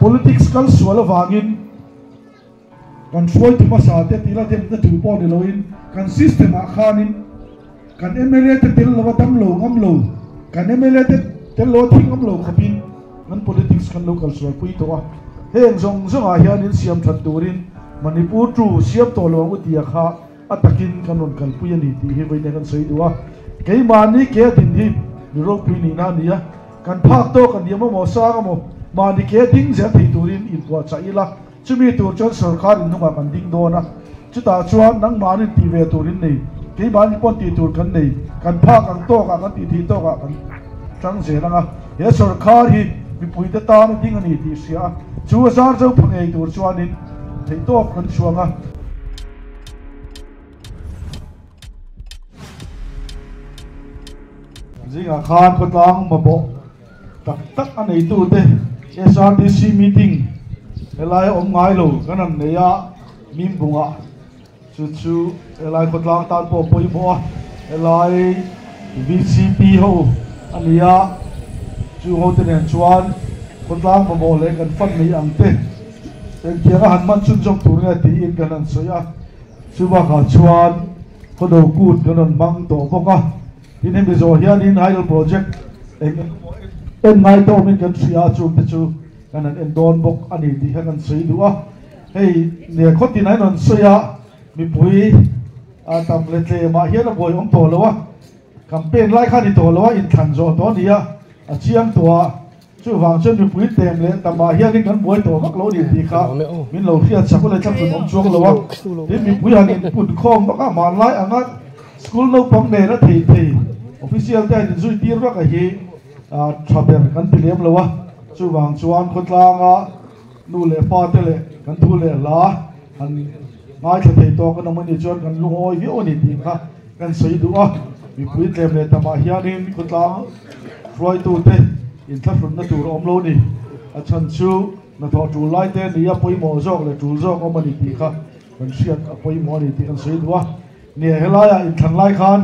Politics kal sual avangin kan hruaitu hmasa te tih la demna thu pawh ni loin kan system ah khanin kan mla te tel lova dam lo ngam lo, kan mla te tel lova thi ngam lo khawpin kan politics kan lo kal sual pui tawh a. Heng zawng zawngah hianin siam that turin Manipur tu siam tawh lo ang u tia kha a takin kan rawn kalpui a ni tih hi vawiin kan sawi duh a. Keimahni ke a din hi mi ropui nihna a ni a, kan phak tawk a ni emaw sang emaw mahni ke a ding zel thei turin inpuahchah ila, chumi tur chuan sorkar inhnungah kan ding dawn a, chutah chuan nangmahni tih ve tur in nei, keimahni pawn tih tur kan nei, kan phak ang tawkah kan tih theih tawkah kan tang zel ang a, he sorkar hi mipuite tan a ding a ni tih hria a, chu a zar zo pha ngei tur chuanin theihtawp kan chhuang a. Zingah khan khawtlang mamawh tak tak a neitute SRDC meeting helai a awm ngai lo kan han nei a, Mimbungah chu chu helai khawtlang tan pawh a pawimawh a, helai VCP ho a ni a, chung ho te nen chuan khawtlang mamawh leh kan fan nei ang te. Engtiang a han hman chhun zawk tur nge tiin kan han sawi a, chu bakah chuan khawdo kut kan rawn hmang tawh bawk a, tin hemi zawh hianin hydel project eng eng emaw en ngai tawh awmin kan hria a, chungte chu kan han en dawn bawk a ni tih kha kan sawi duh a, hei nia khawtin a rawn sawi a, mipui a tam leh tlemah hian a buai awm tawh lo a, campaign lai kha a ni tawh lo a, inthlan zawh tawh a ni a, a chiang tawh a. Chuvang chuan mipui tem leh tamah hianin kan buai tawh vak lo a ni tih kha min lo hriat sak ulai thlak chun awm chuang lo a. Tin, mipui han input khawm vak a, hmanlai anga school naupang nena thei thei official te han inzui tir vak a hi tha ber kan ti lem lo a. Chuvang chuan khawtlanga nu leh pa te leh kan thu leh hla han ngaithla thei tawk an awm a nih chuan kan lungawi viau a ni tih kha kan sawi duh a. Mipui tlem leh tamah hianin khawtlang hruaitute inthlahrunna tur a awm lo a ni. A chhan chu hnathawh tul lai te nia pawimawh zawk leh tul zawk awm a ni tih kha kan hriat a pawimawh a ni tih kan sawi duh a. Nia helaiah inthlan lai khan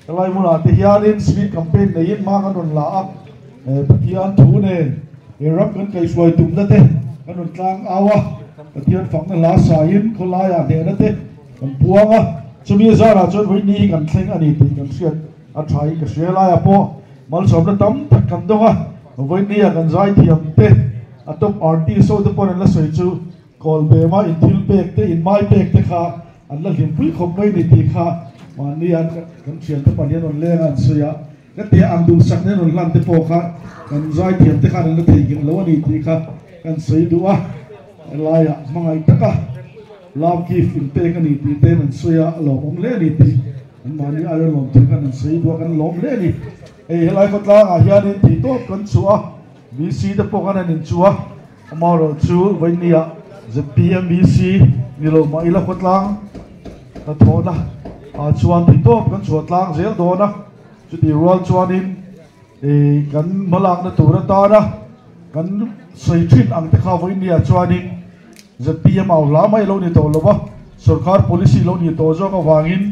helai hmunah te hianin street campaign neiin hma kan rawn la a, Pathian thu nen he ram kan kaihhruai tumna te kan rawn tlang au a, Pathian fakna hla saiin khawlaiah hnehna te kan puang a, chumi zarah chuan vawiin hi kan thleng a ni tih kan hriat A tha in ka hria laiah pawh malsawmna tam tak kan dawng a, vawinia kan zaithiam te, a top artist ho te pawhin an la sawi chu Kawlbema in thil pek te, in mai pek te kha an la hlimpui khawp mai ni tih kha mahni an kan thiante pahnih an rawn leng a an sawi a, ka tia ang duhsak nen rawn hlan te pawh kha kan zaithiam te khan an la theihnghilh lo a ni tih kha kan sawi duh a, helaiah hmangaih taka love gift in pek a ni tih te an sawi a, a lawmawm hle a ni tih. An mahni aia lawm thei khan an sawi duak an lawm hle a ni. Hei helai khawtlangah hianin thei tawp kan chhuah a, VC te pawh khan an inchuh a, amaherawhchu vawinia zpm VC ni lo mah ila khawtlang hnathawhna ah chuan thei tawp kan chhuah tlang zel dawn a, chutih rual chuanin kan hmalakna tur atana kan sawi thin ang te kha vawinia chuanin Zpm au hla mai lo ni tawh lo va, sorkar policy lo ni tawh zawk avangin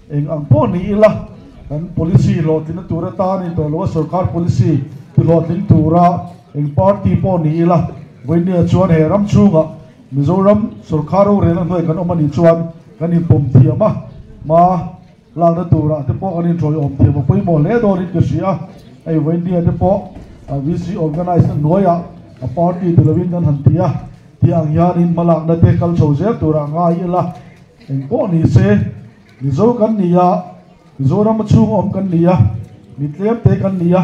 eng ang pawh ni ila kan policy hlawhtlinna tur atan ni tawh lo a, sorkar policy ti hlawhtling tura eng party pawh ni ila vawinia chuan he ram chhungah Mizoram sorkar rorelna hnuai kan awm a nih chuan kan inpawm thiam a, hma lakna turah te pawh kan inṭawiawm thiam a pawimawh hle dawnin ka hria a, hei vawinia te pawh VC organise na hnuaiah a party ti lovin kan han ti a, tih ang hianin hmalakna te kal chho zel turah ngai ila eng pawh ni se Mizo kan ni a, Mizoram a chhung awm kan ni a, mi tlem te kan ni a,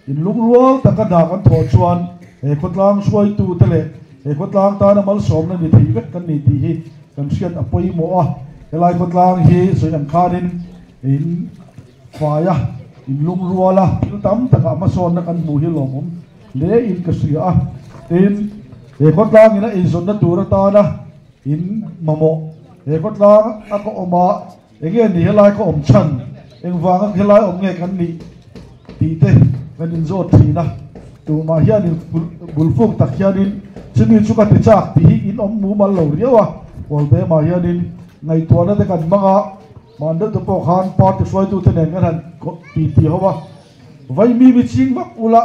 inlungrual taka hna kan thawh chuan he khawtlang hruaitu te leh he khawtlang tana malsawmna ni thei vek kan ni tih hi kan hriat a pawimawh a, helai khawtlang hi sawi ang khanin in fai a, in lungrual a, thil tam takah hmasawnna kan hmuh hi lawmawm hle in ka hria a, tin he khawtlang in a eizawnna tur atana in mamawh he khawtlang a ka awm a, enge ni helai ka awm chhan, engvanga helai awm nge kan nih tih te kan inzawt thin a, tumah hianin bulfuk tak hianin chumi chu ka ti chak tih hi in awm mumal lo riau a, Kawlbemah hianin ngaihtuahna te kan hmang a, mahni deuh te pawh khan party hruaitute nen kan han ti ti ho a, Vaimim i ching vak ula,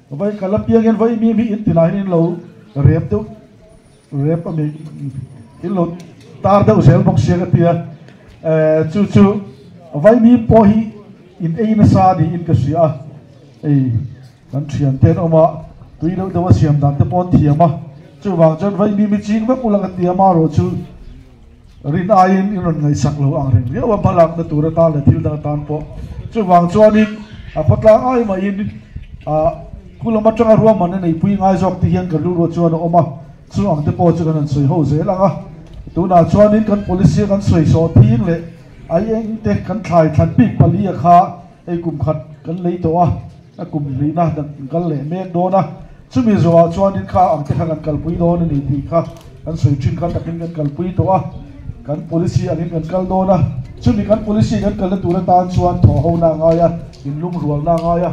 vai kal apiang hian Vaimim hi in tinah hian in lo. Rep deuh rep ami in lo tar deuh zel bawk sia ka tia chu chu vaimim pawh hi in ei nasa niin ka hria a hei kan thian te an awm a tui deuh deuh a siam dan te pawh an thiam a chuvang chuan vaimim hi ching vek ula ka tia amaherawh chu rin aiin in rawn ngaihsak lo ang reng riau a hmalakna tur atan leh thil dang atan pawh chuvang chuanin a khawtlang ai mahin ah khu lam atanga ruahmanna neipui ngai zawk te hian kan rilruah chuan a awm a chu ang te pawh chu kan han sawi ho zel ang a tunah chuanin kan policy a kan sawi sawh thing leh ai eng te kan thlai thlan bik pali a kha hei kum khat kan lei tawh a a kum hlihna kan kal leh mek dawn a chumi zawhah chuanin kha ang te kha kan kalpui dawn a ni tih kha kan sawi thin kha takin kan kalpui tawh a kan policy angin kan kal dawn a chumi kan policy kan kalna tur atan chuan thawh ho na a ngai a inlungrualna a ngai a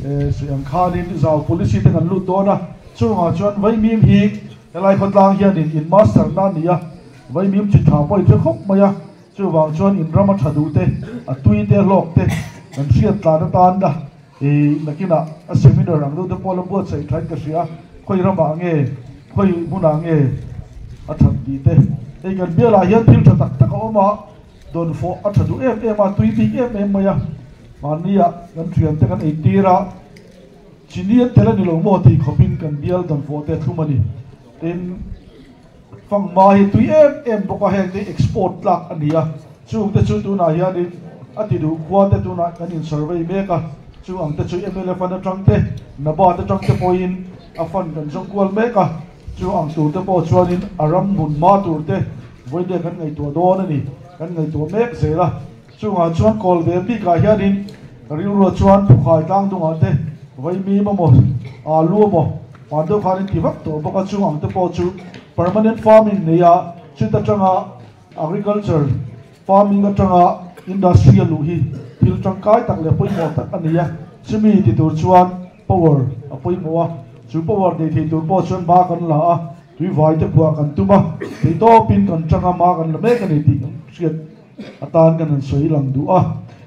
eh sawi ang khanin zau policy te kan lut dawn a chungah chuan vaimim hi helai khawtlang hianin in master na a ni a vaimim chi tha pawh i hre khawp mai a. Chuvang chuan in rama tha duh te, a tui te, hlawk te kan hriat tlan atan a i nakinah a seminar ang deuh te pawh la buatsaih thain ka hria, khawi ramah nge, khawi hmunah nge a that tih te. Hei kan bialah hian thil tha tak tak a awm a, dawnfawh a tha duh em em a, tui bik em em mai a, mahnia kan thian te kan eitir a, chini an tel a ni lo maw tih khawpin kan bial dawnfawh te a thlum a ni. Tin. Fangma hi tui em em bawk a, heng te export tlak a ni a, chung te chu tunah hianin a ti duh khua te tunah kan in survey mek a, chu ang te chu mla fund atang te, NABARD atang te pawhin a fund kan zawng kual mek a, chu ang tur te pawh chuanin a ram hmun hma tur te vawiin kan ngaihtuah dawn a ni, kan ngaihtuah mek zel a, chungah chuan kawl ve bikah hianin rilruah chuan Phukhai tlang dungah te vaimim emaw alu emaw Van deuh khan in ti vak tawh bawk a, chung ang te pawh chu permanent farming nei a, chut atanga agriculture farming atanga industry a luh hi thil tangkai tak leh pawimawh tak a ni a, chumi ti tur chuan power a pawimawh a, chu power nei thei tur pawh chuan ma kan la a, tui vai te phuah kan tum a, theitawpin kan tanga ma kan la mek a ni tih kan hriat atan kan han sawi lang duh a,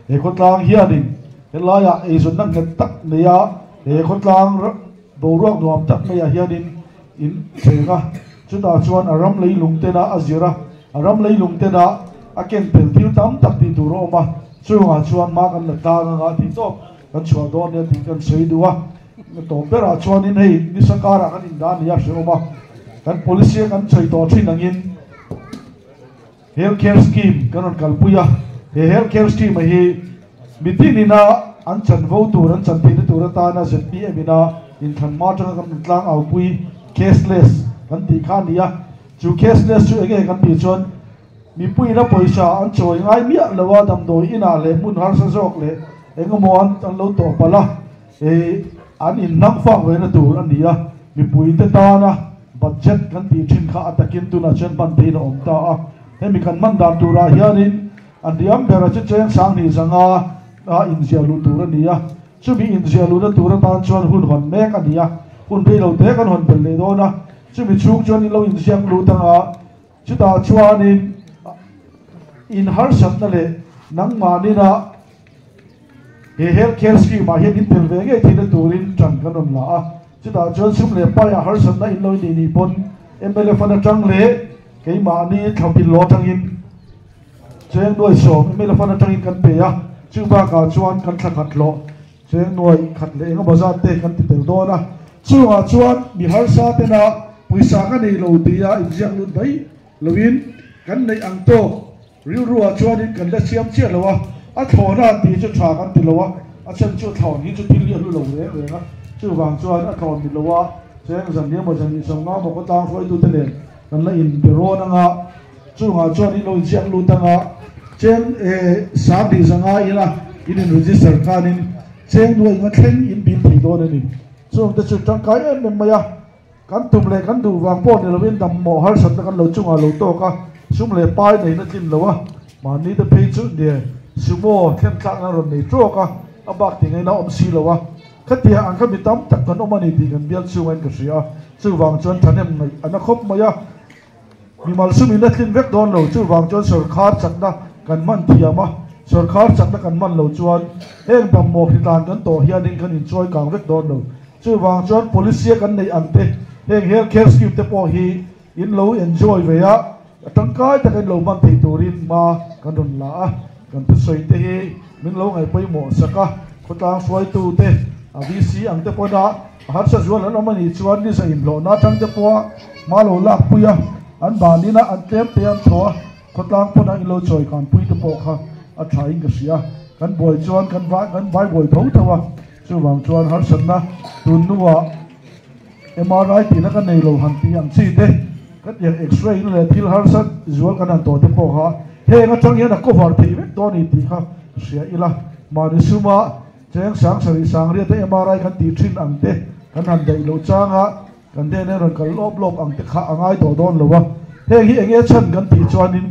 he khawtlang hianin helaiah eizawnna nghet tak nei a, he khawtlang Boruak nuam tak maiah hianin in cheng a, chutah chuan a ram leilung tena a zir a, a ram leilung tena a ken tel thil tam tak tih tur a awm a, chungah chuan hma kan la tlang anga tih tawp kan chhuah dawn nia tih kan sawi duh a, tawp berah chuanin hei nisa karah kan indah a ni a hrehawm a, kan policy a kan sawi tawh thin angin Health Care Scheme kan rawn kalpui a, he Health Care Scheme a hi mitin ina an chanvo tur, an chan theihna tur atana zpm ina inthlan hma atanga kan rawn tlang aupui cashless kan tih kha a ni a. Chu cashless chu enge kan tih chuan mipuiin a pawisa an chawi ngai miah lo a, damdawi inah leh hmun harsa zawk leh engemaw an an lo tawh palh a, Hei an inhnang fak ve na tur a ni a, mipuite tana budget kan tih thin kha a takin tunah chuan hman theihin a awm ta a. Hemi kan hman dan turah hianin an riam bera chu cheng sanghnih zanga a inziah luh tur a ni a, chumi inziah luhna tur atan chuan hun hawn mek a ni a, hun rei lo te kan hawn belh leh dawn a, chumi chhung chuan in lo inziak lut anga chutah chuanin in harsatna leh nangmahnina He Health Care Scheme ah hian in tel ve ngei theihna turin tan kan rawn la a, chutah chuan sum leh paiah harsatna in lo nih nih pawn mla fund atang leh keimahni thlapil law atangin cheng nuai sawm mla fund atangin kan pe a, chu bakah chuan kan thla khat hlawh cheng nuai khat leh engemaw zat te kan ti tel dawn a, chungah chuan mi harsa tena pawisa ka nei lo tia inziak lut mai loin kan neih ang tawk Rilruah chuanin kan la siam chiah lo a, a thlawhna an tih chu tha kan ti lo a, a chhan chu thlawn hi chu thil hi a hlu lo reng reng a, chuvang chuan a thlawn ni lo a, cheng zan emaw zan ih sawm nga maw khawtlang hruaitute nen kan la inbe rawn ang a, chungah chuan in lo inziak lut ang a, cheng eh sang tih zanga ila in in register khanin cheng nuaih nga thleng in bil thei dawn a ni. Chungte chu tangkai em em mai a. Kan tum leh kan duh vang pawh ni lovin damhmawh harsatna kan lo chungah lo tawk a, sum leh pai neihna tlin lo a, mahni te phei chu nie sumo thlen thlakna rawn nei tawk a, a bak ti ngaihna awm si lo a, khatia ang kha mi tam tak kan awm a ni tih kan bial chhungah in ka hria a, chuvang chuan thahnem ngaih a na khawp mai a, mimal sum in a tlin vek dawn lo, chuvang chuan sawrkhar chakna kan hman thiam a, sawrkhar chakna kan hman lo chuan heng damhmawh hritlan kan tawh hianin kan inchawi kang vek dawn lo. Chuvang chuan policy a kan neih ang te, Heng health care scheme te pawh hi in lo enjoy ve a, a tangkai taka in lo hman thei turin hma kan rawn la a. Kan thusawi te hi min lo ngaih pawimawh sak a, khawtlang hruaitu te, a VC ang te pawn a harsa zual an awm a nih chuan ni za inhlawhna atang te pawha hma lo lakpui a, an banin a an tlem te an thaw a, khawtlang pawn a in lo chawi kanpui te pawh kha a tha in ka hria. Kan buai chuan kan vai kan vai buai tho tho a, chuvang chuan harsatna tun hnuah MRI tihna ka nei lo han tih ang chi te, ka tiang X-ray na leh thil harsa zual kan han tawh te pawh kha heng atang hian a cover theih vek dawn a ni tih kha hria ila. Mahni suma cheng sang sarih sang riat te MRI kan tih thin ang te kan han daih loh changa kan hnenah rawn kal lawp lawp ang te kha a ngai tawh dawn lo a. Heng hi eng nge chhan kan tih chuanin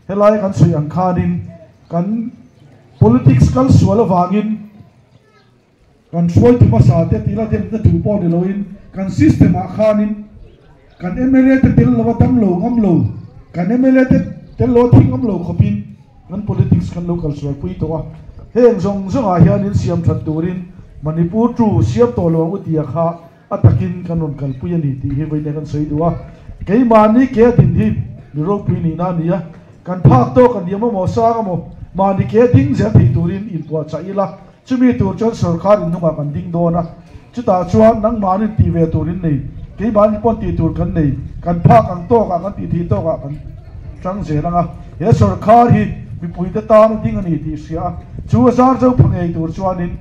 helaia kan sawi ang khanin kan politics kal sual avangin Kan hruaitu hmasa te tih la demna thu pawh ni loin kan system ah khanin kan mla te tel lo a dam lo ngam lo, kan mla te tel lo a thi ngam lo khawpin kan politics kan lo kal sualpui tawh a. Heng zawng zawng ah hianin siam that turin Manipur tu siam tawh lo ang u tia kha a takin kan rawn kalpui a ni tih hi vawiin kan sawi duh a. Keimahni ke a din hi mi ropui nihna a ni a, kan phak tawk a niam amaw sang amaw mahni ke a ding zel thei turin inpuahchah ila, Chumi tur chuan sorkar in hnungah kan ding dawn a, chutah chuan nangmahni tih ve tur in nei, keimahni pawn tih tur kan nei, kan phak ang tawkah kan tih thih tawkah kan tang zel ang a, he sorkar hi mipuite tan a ding a ni tih hria a, chu a zar zo pha ngei tur chuanin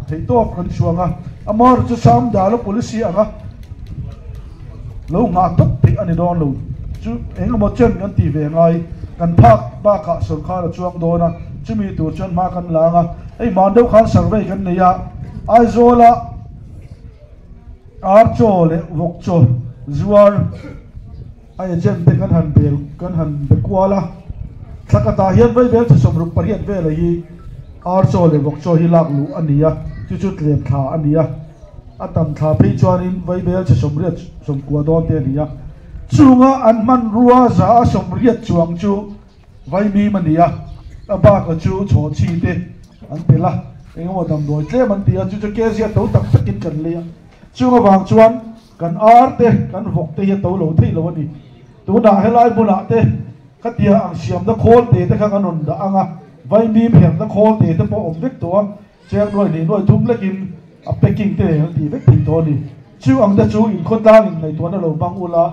theihtawp kan chhuang a, amaherawhchu chu Samdala policy anga lo nghah tawp theih a ni dawn lo, chu engemaw chen kan tih ve ngai, kan phak bakah sorkar a chuang dawn a, chumi tur chuan hma kan la ang a. Hei hmaan deuh khan survey kan nei a, Aizawla ar chaw leh vawk chaw zuar a agent te kan han bel kan han be kual a, thla khatah hian vaibel chi 68 vela hi ar chaw leh vawk chaw hi lak luh a ni a, chu chu tlem thla a ni a, a tam thla phei chuanin vaibel chi 80 90 dawn te a ni a, chunga an hmanrua 180 chuang chu Vaimim a ni a, a bak a chu chhawhchhi te an tel a, engemaw damdawi tlem an ti a, chu chu kezia to tak takin kan lei a, chung avang chuan kan ar te, kan vawk te hi a to lo thei lo a ni. Tunah helai hmunah te khatia ang siamna khawl te te kha kan rawn dah ang a, vaimim herna khawl te te pawh awm vek tawh a, cheng nuai hnih nuai thum lekin a packing te nen an tih vek thei tawh a ni. Chu ang te chu inkhawtlang in ngaihtuahna lo hmang ula,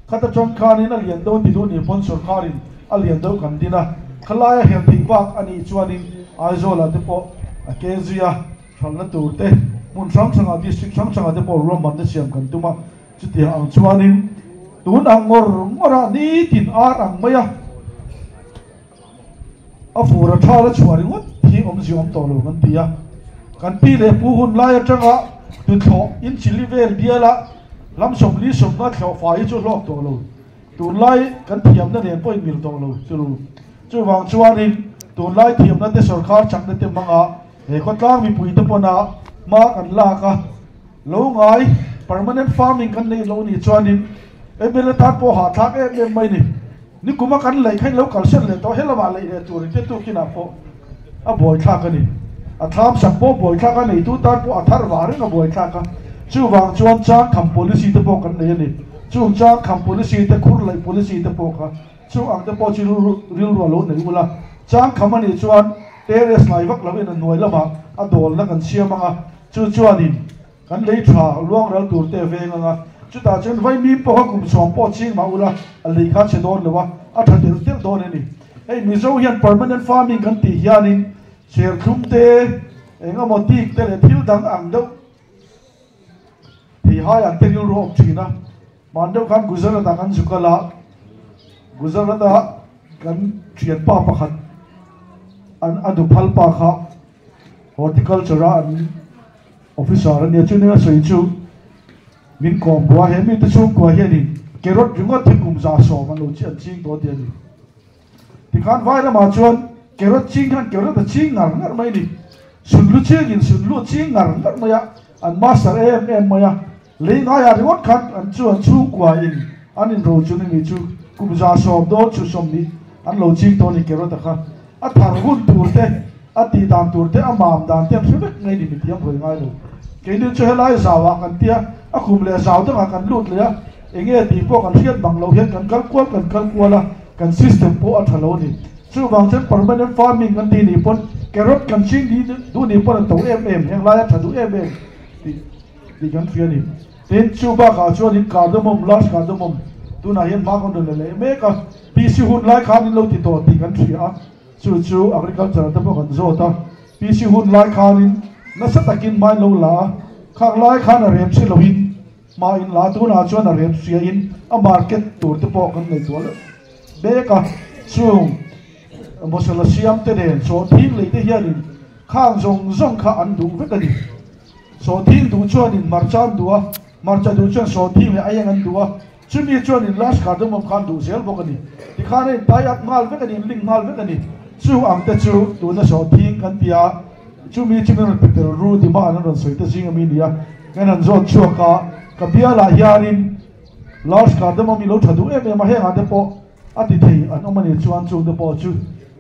khata tang khanin a lian deuh a ti duh ni pawn sorkarin a lian deuh kan din a, khalaia hel thei bak a nih chuanin Aizawlah te pawh a ke zui a, hralhna tur te hmun hrang hrangah district hrang hrangah te pawh ruahmanna siam kan tum a, chutiang ang chuanin tun ang ngawr ngawrah nitin ar ang mai a. A fur a tha la chhuah ringawt hi awmzia awm tawh lo kan ti a, kan pi leh pu hun lai atanga tuthlawh in chili vel biala lam 40 sawmnga thlawh fai hi chu hlawk tawh lo, tunlai kan thiamna nen pawh inmil tawh lo chu chuvang chuanin tunlai thiamna te sorkar chakna te hmanga he khawtlang mipui te pawna hma kan lak a lo ngai permanent farming kan neih loh nih chuanin mla tan pawh hahthlak em em mai ni. Nikuma kan lei kha in lo kal sen leh tawh, helamah lei leh tur in tia tukinah pawh a buaithlak a ni. A thlam sak pawh buaithlak a, neitu tan pawh a thar vah reng a buaithlak a. Chuvang chuan chang kham policy te pawh kan nei a ni. Chung chang kham policy te, khur laih policy te pawh kha chung ang te pawh chu rilru a lo nei ula. Chang kham a nih chuan terrace lai vak loin a hnuai lamah a dawlna kan siam ang a, chu chuanin Kan lei tha luang ral tur te veng anga, chutah chuan vaimim pawh kha kum 10 pawh ching mah ula a lei kha chhe dawn lo a, a tha telh telh dawn a ni. Hei Mizo hian permanent farming kan tih hianin serthlum te, eng emaw tik te leh thil dang ang deuh theihai ang te rilru a awm thin a. Hman deuh khan Gujarat ah kan zu kal a, Gujarat ah kan thianpa pakhat an a duphal pa kha horticulture a an Officer a nia chu nia sawi chu min kawm bua he mite chhungkua hianin carrot ringawt hi kum 110 an lo chi an ching tawh tih a ni. Tikhan vai lamah chuan carrot ching khan carrot a ching ngar ngar mai a ni. Sunhlu chingin sunhlu a ching ngar ngar mai a, an master em em mai a. Lei ngaiah ringawt khan an chu an chhungkua in an inro chu ni chu kum 110 dawn chu 20 an lo ching tawh a ni carrot a kha. A thar hun tur te, a tih dan tur te, a mam dan te an hre vek ngei ni mithiam hawi ngai lo. Keini chu helai zauah kan tia, a kum leh zau dangah kan lut leh a. Enge tih pawh kan hriat bang loh hian kan kal kual kan kal kual a, kan system pawh a tha lo a ni. Chuvang chuan permanent farming kan tih nih pawn carrot kan ching duh nih pawn a to em em, heng laia tha duh em em tih tih kan hria a ni. Tin, chu bakah chuanin cardamom, large cardamom tunah hian hma kan rawn la leh mek a, PC hun lai khan in lo ti tawh tih kan hria a, chu chu agriculture te pawh kan zawt a, PC hun lai khanin nasa takin hma in lo la a, khang lai khan a rem si loin hma in la a, tunah chuan a rem hriain a market tur te pawh kan ngaihtuah leh mek a, chung masala siam te nen sawhthing lei te hianin khang zawng zawng kha an duh vek a ni. Sawhthing duh chuanin hmarcha an duh a, hmarcha duh chuan sawhthing leh aieng an duh a, chumi chuanin last cardamom kha an duh zel bawk a ni. Tikhan a intai up nghal vek a ni, inlink nghal vek a ni. Chu ang te chu tuna sawhthing kan ti a, chumi chu min rawn pe tel ru ti mah an rawn sawi te zing ami nia, kan han zawt chhuak a, ka bialah hianin last cardamom hi lo tha duh em em a, hengah te pawh a ti thei an awm a nih chuan chungte pawh chu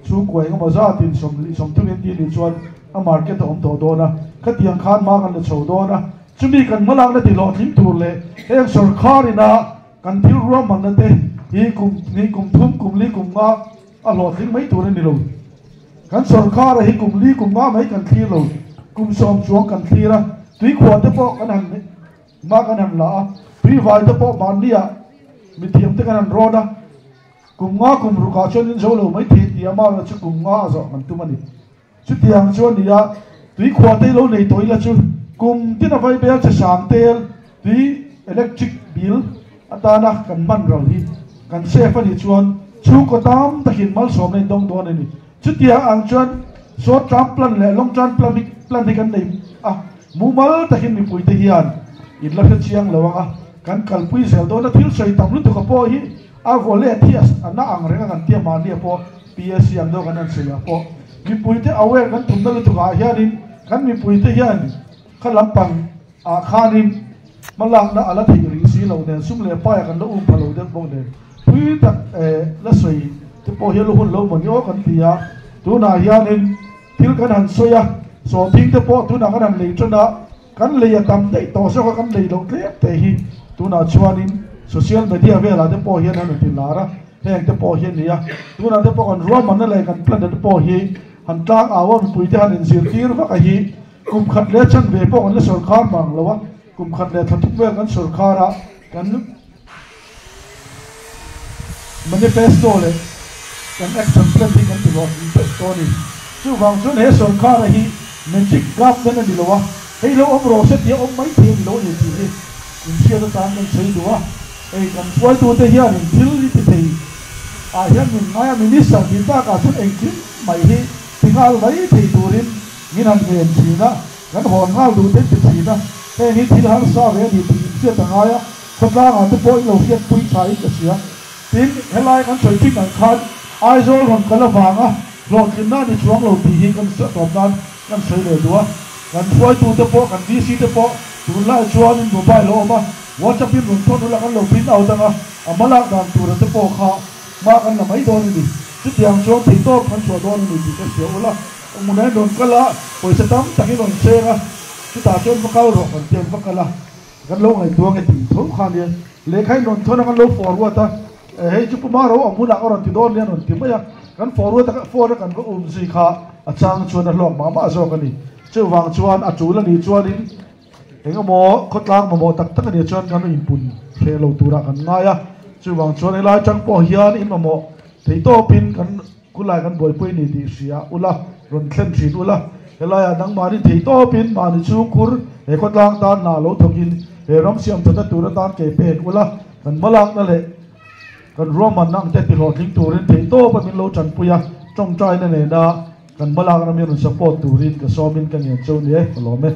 chhungkua engemaw zatin 33 en tih nih chuan a market a awm tawh dawn a, khatiang khan hma kan la chho dawn a, chumi kan hmalakna ti hlawhtling tur leh heng sorkar ina kan thil ruahmanna te hi kum hnih kum thum kum li kum nga a hlawhtling mai tur a ni lo. Kan sorkar a hi kum li kum nga mai kan thlir lo, kum sawm chuang kan thlir a, tuikhuah te pawh kan han Hma kan han la a, tuivai te pawh mahniah mithiam te kan han rawn a, kum nga kum rukah chuan in zo lo mai thei tih a mara chu kum nga a zawh kan tum a ni. Chutiang chuan nia tuikhuah te lo nei tawh ila chu kum tin a vaibel che sang tel tui electric bill atana kan hman ral hi kan safe a nih chuan chhungkaw tam takin malsawmna in dawng dawn a ni. Chutiang ang chuan short term plan leh long term plan hi kan nei a, mumal takin mipuite hian in la hre chiang lo ang a, kan kalpui zel dawn a, thil sawi tam lutuk a pawh hi a vaw let hi a na ang reng a kan tia mahni a pawh PSC ang deuh kan han sawi ah pawh mipuite aware kan tumna lutuk ah hianin kan mipuite hian kha lampang ah khanin hmalakna a la theih rih si lo nen sum leh pai ah kan la um pha lo deuh bawk nen pui tak la sawi te pawh hi a lu hun lo mawni aw kan ti a, tunah hianin thil kan han sawi a, sawhthing te pawh tunah kan han lei tan a, kan lei a tam daih tawh zawk a kan lei loh tlem te hi tunah chuanin social media velah te pawh hian an rawn ti lar a, heng te pawh hi a ni a, tunah te pawh kan ruahmanna leh kan plan te pawh hi han tlang au a mipui te han inzirtir vak a hi. Kum khat leh chan ve pawh kan la sawrkhar mang lo a, kum khat leh thla thum vel kan sawrkhar a, kan manifesto leh kan action plan hi kan ti hlawhtling daih tawh a ni. Chuvang chuan he sawrkhara hi magic government a ni lo a, hei lo awm rawh se tih a awm mai thei a ni lo a ni tih hi inhriat atan kan sawi duh a. Hei kan hruaitute hianin thil hi ti thei ah hian min ngai a, minister tih takah chuan engkim mai hi ti nghal mai thei turin Min han ngen thin a, kan hawn nghal duh te ti thin a, heng hi thil harsa ve a ni tih inhriat a ngai a, khawtlangah te pawh in lo hriatpui tha in ka hria. Tin, helai kan sawi thin ang khan Aizawl rawn kal avanga hlawhtlinna a ni chuang lo tih hi kan tawp nan kan sawi leh duh a, kan hruaitu te pawh kan VC te pawh tunlai chuanin mobile a awm a, WhatsApp in rawn thawn ula kan lo print out anga a hmalak dan tura te pawh kha hma kan la mai dawn a ni. Chutiang chuan theihtawp kan chhuah dawn a ni tih ka hria ula. Hmunah in rawn kal a, pawisa tam tak in rawn cheng a, chutah chuan va kal rawh kan ti ang va kal a, kan lo ngaihtuah nge tih tho kha nia, lehkha in rawn thawn a kan lo forward a, hei chu Puma ro ang hunah ka rawn ti dawn nia an rawn ti mai a, kan forward a phone a kan va um zui kha a chang chuan a hlawk mah mah zawk a ni, chuvang chuan a tul a nih chuanin engemaw khawtlang mamawh tak tak a nih chuan kan inpun hreh lo turah kan ngai a, chuvang chuan helai tang pawh hian in mamawh theihtawpin kan. Khulai kan buaipui ni tih hria ula, rawn thlen thin ula, helaiah nangmahni thei tawpin mahni chhungkhur he khawtlang tan hna lo thawkin he ram siam thatna tur atan ke pek ula, kan hmalakna leh kan ruahmanna ang te tihlawhtling turin thei tawpa min lo tanpui a, tawngtaina nena kan hmalakna min rawn support turin ka sawmin ka ngen cheu ni e, ka lawm e.